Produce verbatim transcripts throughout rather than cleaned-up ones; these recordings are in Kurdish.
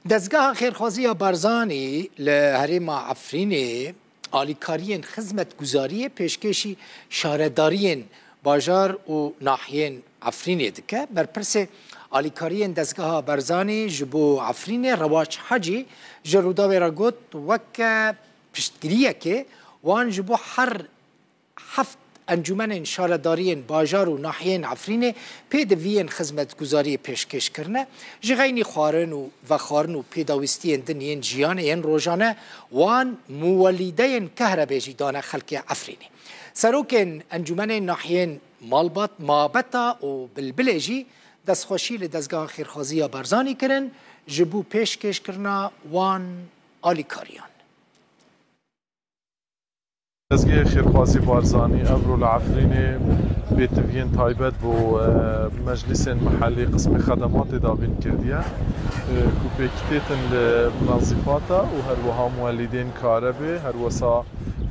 Dezgeha Xêrxwaziya Barzanî li herêma Efrînê alîkariyên xizmetguzariyê pêşkêşî şaredariyên bajar û nahiyên Efrînê dike. Berpirsê alîkariyên Dezgeha Barzanî ji bo Efrînê Rewaç Hecî ji Rûdawê re got, weke piştgiriyekê wan ji bo her heft encûmenên şaredariyên bajar û nahiyên Efrînê pêdiviyên xizmetguzariyê pêşkêş kirine. Ji xeynî xwarin û vexwarin û pêdawîstiyên din yên jiyanê yên rojane wan muwelîdeyên kehrebê jî dane xelkê Efrînê. Serokên encûmenên nahiyên Malbat, Mabeta û Bilbilê jî destxweşî li Dezgeha Xêrxwaziya Barzanî kirin ji bo pêşkêşkirina wan alîkariyan. Dezgehê Xêrxwazî Barzanî evro li Efrînê pêtiviyên taybet bo, e, meclîsên mehellî qismê xedematê dabîn kirdiye, e, ku pêk têtin li nazîfata û her wiha muwelîdên karebê, her wesa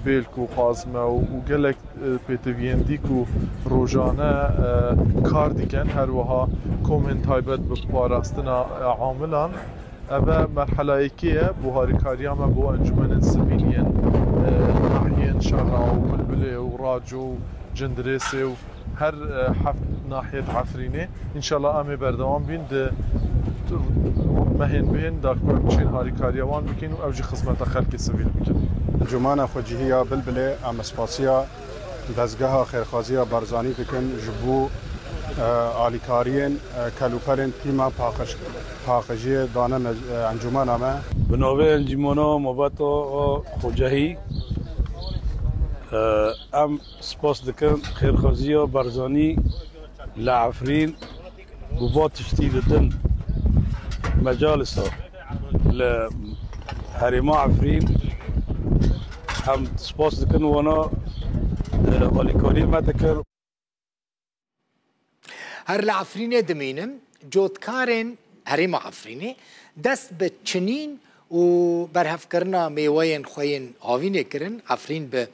bêlk û qazme û, û gelek, e, pêtiviyên dî ku rojane, e, kar dikin, her wiha komên taybet bi parastina, e, amilan. Eve merhela yekê ye bo harîkariya me bo encûmenên sivîl yên, e, nahiyên Şerra û Bilbilê û Raco û Cindirêsê û her, e, heft nahiyet Efrînê. Înşallah em ê berdewam bîn di mehên bên de ku em çîn harîkariya wan bikin û ew jî xizmeta xelkê sivîl bikin. Encûmena Xwecihî ya Bilbilê, em spasiya Dezgeha Xêrxwaziya Barzanî dikin ji bo, e, alîkariyên, e, kelûpelên tîma paqij-, paqijiyê dane me, e, encûmena me. Bi navê Encûmena Mabeta a Xocehî, e, em spas dikin Xêrxwaziya Barzanî li Efrîn. Bi va tiştî li din mecalisa li herêma Efrîn em spas dikin wana, e, alîkariyê me dikir. Her li Efrînê dimînim, cotkarên herêma Efrînê dest bi çinîn û berhevkirina mêweyên xwe yên havînê kirin. Efrîn bi,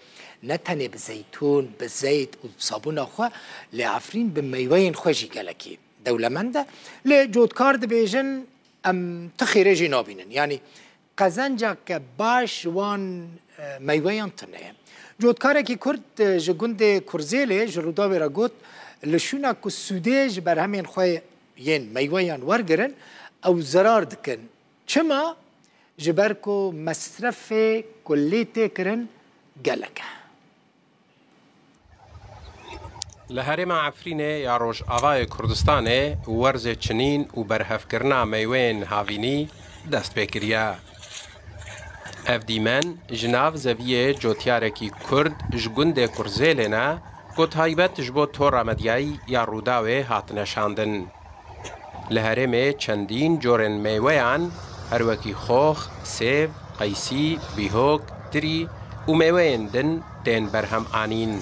ne tenê bi zeytûn, bi zeyt û sabûna xwe, lê Efrîn bi meyveyên xwe jî gelekî dewlemend e. Lê cotkar dibêjin, em ti xêrê jî nabînin. Yanî qezenceke baş ji wan, e, meyweyan tune ye. Cotkarekî Kurd, e, ji gundê Kurzêlê ji Rûdawê re got, li şûna ku sûdê ji berhemên xwe yên meyweyan wergirin, ew zerar dikin. Çima? Ji ber ku mesrefê ku lê tê kirin gelek e. Li herêma Efrînê ya Rojavayê Kurdistanê werzê çinîn û berhevkirina meyweyên havînî dest pê kiriye. Ev dîmen ji nav zeviyê cotyarekî Kurd ji gundê Kurzêlê ne, ku taybet ji bo Tora Medyayî ya Rûdawê hatine şandin. Li herêmê çendîn corên meyweyan, her wekî xox, sêv, qeysî, bîhok, tirî û meyweyên din tên berhem anîn.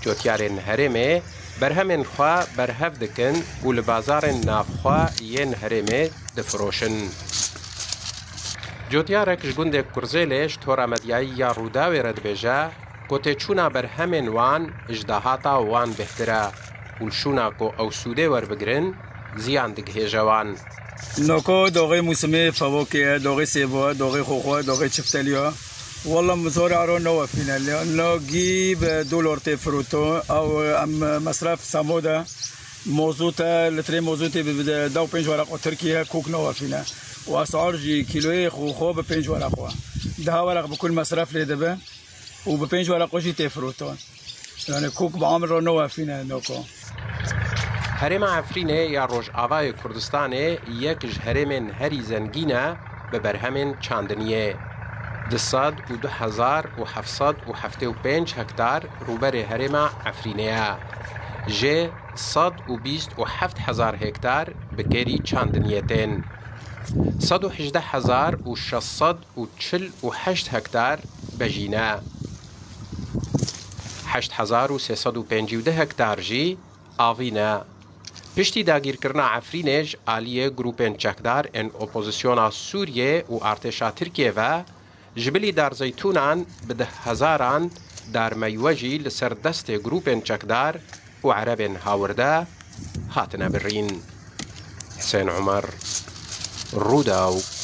Cotyarên herêmê berhemên xwe berhev dikin û li bazarên navxwe yên herêmê difiroşin. Cotyarek ji gundê Kurzêlê ji Tora Medyayî ya Rûdawê re dibêje, ku têçûna berhemên wan ji dahata wan bêhtir e û li şûna ku ew sûdê werbigirin, ziyan digihêje wan. Noko doxê mûsimê fevokê ye, doxê sêvo ye, doxê xoxo ye, doxê çifteliyo ye. Walla mizora ero newefîne. No gî bi dolar tê firoto. Ew em mesref semod e. Mozût e, litrê mozûtê bi, bi de û pênc weraq û Tirkiye kok newefîne. Û esar jî kîloyê xoxo bi pênc weraq e. Deha weraq bi kul mesref lê dibe. Û bi pênc weraqo jî tê firotin. Yani kok bi amir re newefîne noko. Herêma Efrînê ya Rojavayê Kurdistanê yek ji herêmên herî zengîn e bi berhemên çandiniyê. Du sed û du hezar û heft sed û heftê û pênc hektar rûberê herêma Efrînê ye. Jê sed û bîst û heft hezar hektar bi kerî çandiniyê tên. Sed û hejdeh hezar û şeş sed û çil û heşt hektar bejîn e. Heşt hezar û sê sed û pêncî û du hektar jî avîn e. Piştî dagîrkirina Efrînê ji aliyê grûpên çekdar ên opozisyona Sûriyê û artêşa Tirkiyê ve, ji bilî darzeytûnan bi deh hezaran darmeywe jî li ser destê grûpên çekdar û erebên hawirde hatine birîn. Hüseyin Omer, Rûdaw.